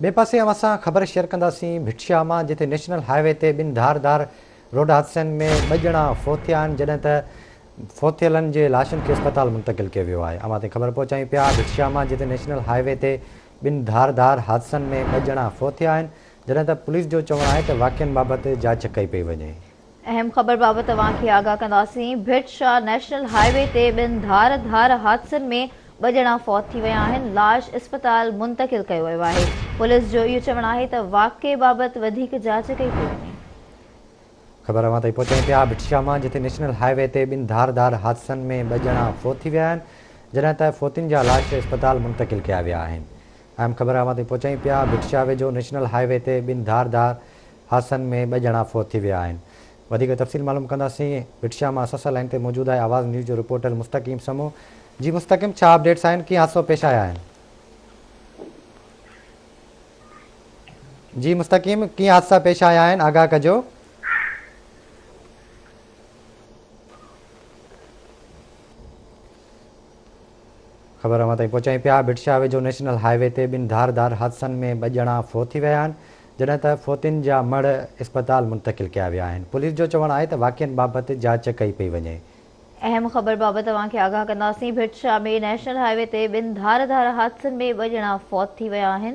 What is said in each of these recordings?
ٻئي پاسي اوهان سان خبر شيئر ڪنداسين ڀٽ شاهه مان جتي نيشنل هاء وي تي ٻن ڌار ڌار روڊ حادثن ۾ ٻه ڄڻا فوت ٿيا آهن جڏهن ته فوت ٿيلن جي لاشن کي اسپتال منتقل ڪيو ويو آهي اوهان تائين خبر پهچايون پيا ڀٽ شاهه مان جتي نيشنل هاء وي تي ٻن ڌار ڌار حادثن ۾ ٻه ڄڻا فوت ٿيا آهن جڏهن ته پوليس جو چوڻ آهي ته واقعن بابت جاچ ڪئي پئي وڃي. اهم خبر بابت اوهان کي آگاهه ڪنداسين، Bhit Shah national high V تي ٻن ڌار ڌار حادثن ۾ ٻه ڄڻا فوت ٿي ويا آهن، لاش اسپتال منتقل ڪيو ويو آهي، پوليس جو اهو چوڻ آهي ته واقعي بابت وڌيڪ جاچ ڪئي پئي وڃي. خبر اوهان تائين پهچايون پيا ڀٽ شاهه مان جتي نيشنل هاء وي تي ٻن ڌار ڌار حادثن ۾ ٻه ڄڻا فوت ٿي ويا آهن جڏهن ته فوتين جا لاش اسپتال منتقل ڪيا ويا آهن اهم خبر اوهان تائين پهچايون پيا ڀٽ شاهه ويجهو نيشنل هاء وي تي ٻن ڌار ڌار حادثن ۾ ٻه ڄڻا فوت ٿي ويا آهن. وڌيڪ تفصيل معلوم ڪنداسين. ڀٽ شاهه مان اسان سان لائين تي موجود آهي آواز نيوز جو رپورٽر مستقيم سمون. جي مستقيم ڇا اپڊيٽس آهن ڪيئن حادثو پيش آيا آهن. جي مستقيم ڪيئن حادثا پيش آيا آهن آگاهه ڪجو. خبر اوهان تائين پهچايون پيا، ڀٽ شاهه ويجهو نيشنل هاء وي تي ٻن ڌار ڌار حادثن ۾ ٻه ڄڻا فوت ٿي ويا آهن، جڏهن ته فوتين جا مڙهه اسپتال منتقل ڪيا ويا آهن، پوليس جو چوڻ آهي ته واقعن بابت جاچ ڪئي پئي وڃي. اهم خبر بابت اوهان کي آگاهه ڪنداسين، Bhit Shah ۾ national high V تي ٻن ڌار ڌار حادثن ۾ ٻه ڄڻا فوت ٿي ويا آهن.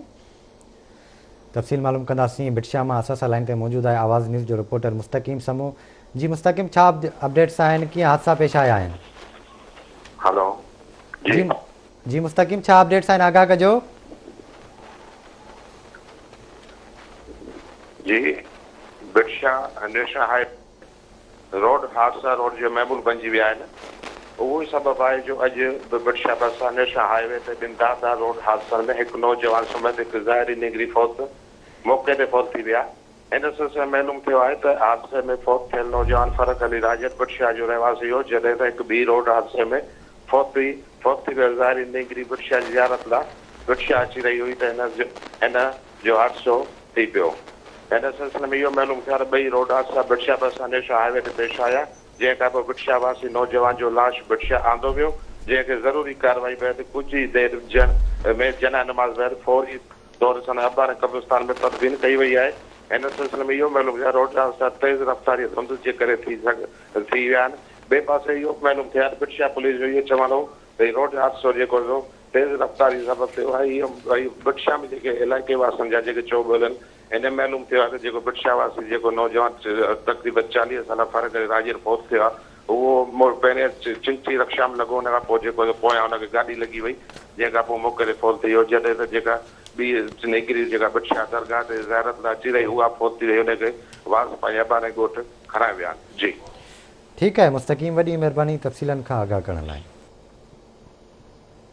تفصيل معلوم ڪنداسين، ڀٽ شاهه مان اسان سان لائين تي موجود آهي آواز نيوز جو رپورٽر مستقيم سمون، جي مستقيم ڇا اپڊيٽس آهن ڪيئن حادثا پيش آيا آهن. هلو جي. جي مستقيم ڇا اپڊيٽس آهن آگاهه ڪجو. جي Bhit Shah national high road حادثا روڊ جو معمول بنجي ويا آهن اهو ئي سبب آهي جو اڄ به ڀٽ شاهه ڀرسان نيشنل هاء وي تي ٻن ڌار ڌار روڊ حادثن ۾ هڪ نوجوان سميت هڪ ظاهري نينگري فوت موقعي تي فوت ٿي ويا ان سلسلي ۾ معلوم ٿيو آهي ته حادثي ۾ فوت ٿيل نوجوان فرخ علي راڄڙ ڀٽ شاهه جو رهواسي هو جڏهن ته هڪ ٻي روڊ حادثي ۾ فوت ٿي فوت ٿي ويل ظاهري نينگري ڀٽ شاهه جي زيارت لا ڀٽ شاهه اچي رهي هئي ته هن جو حادثو ٿي پيو. ان سلسلي ۾ اهو معلوم ٿيو آهي ته ٻئي روڊ حادثا ڀٽ شاهه ڀرسان نيشنل هاء وي تي پيش آيا، جنهن کانپوء ڀٽ شاهه واسي نوجوان جو لاش ڀٽ شاهه آندو ويو، جنهن کي ضروري ڪارروائي بعد ڪجهه ئي دير ۾ جنازه نماز بعد فوري طور سندن اباڻي قبرستان ۾ تدفين ڪئي وئي آهي. ان سلسلي ۾ اهو معلوم ٿيو آهي روڊ حادثا تيز رفتاري ۽ ڌنڌ جي ڪري ٿي ويا آهن. ٻئي پاسي اهو به معلوم ٿيو آهي ته ڀٽ شاهه پوليس جو اهو چوڻ هو ته هي روڊ حادثو جيڪو سو تيز رفتاري سبب ٿيو آهي. اهو ڀٽ شاهه ۾ جيڪي علائقي واسين جا جيڪي چئو ٻول آهن ان ۾ معلوم ٿيو آهي ته جيڪو ڀٽ شاهه واسي جيڪو نوجوان تقريبن 40 سالا فرق علي راڄڙ فوت ٿيو آهي اهو پهرين چنگچي رڪشا ۾ لڳو ان کان پوء جيڪو سو پويان ان کي گاڏي لڳي وئي جنهن کان پوء موقعي تي فوت ٿي ويو جڏهن ته جيڪا ٻي نينگري جيڪا ڀٽ شاهه درگاهه تي زيارت لاء اچي رهي اها فوت ٿي وئي ان کي واس پنهنجي اباڻي ڳوٺ کڻائي ويا آهن جي. ٺيڪ آهي مستقيم وڏي مهرباني تفصيلن کان آگاهه ڪرڻ لاء.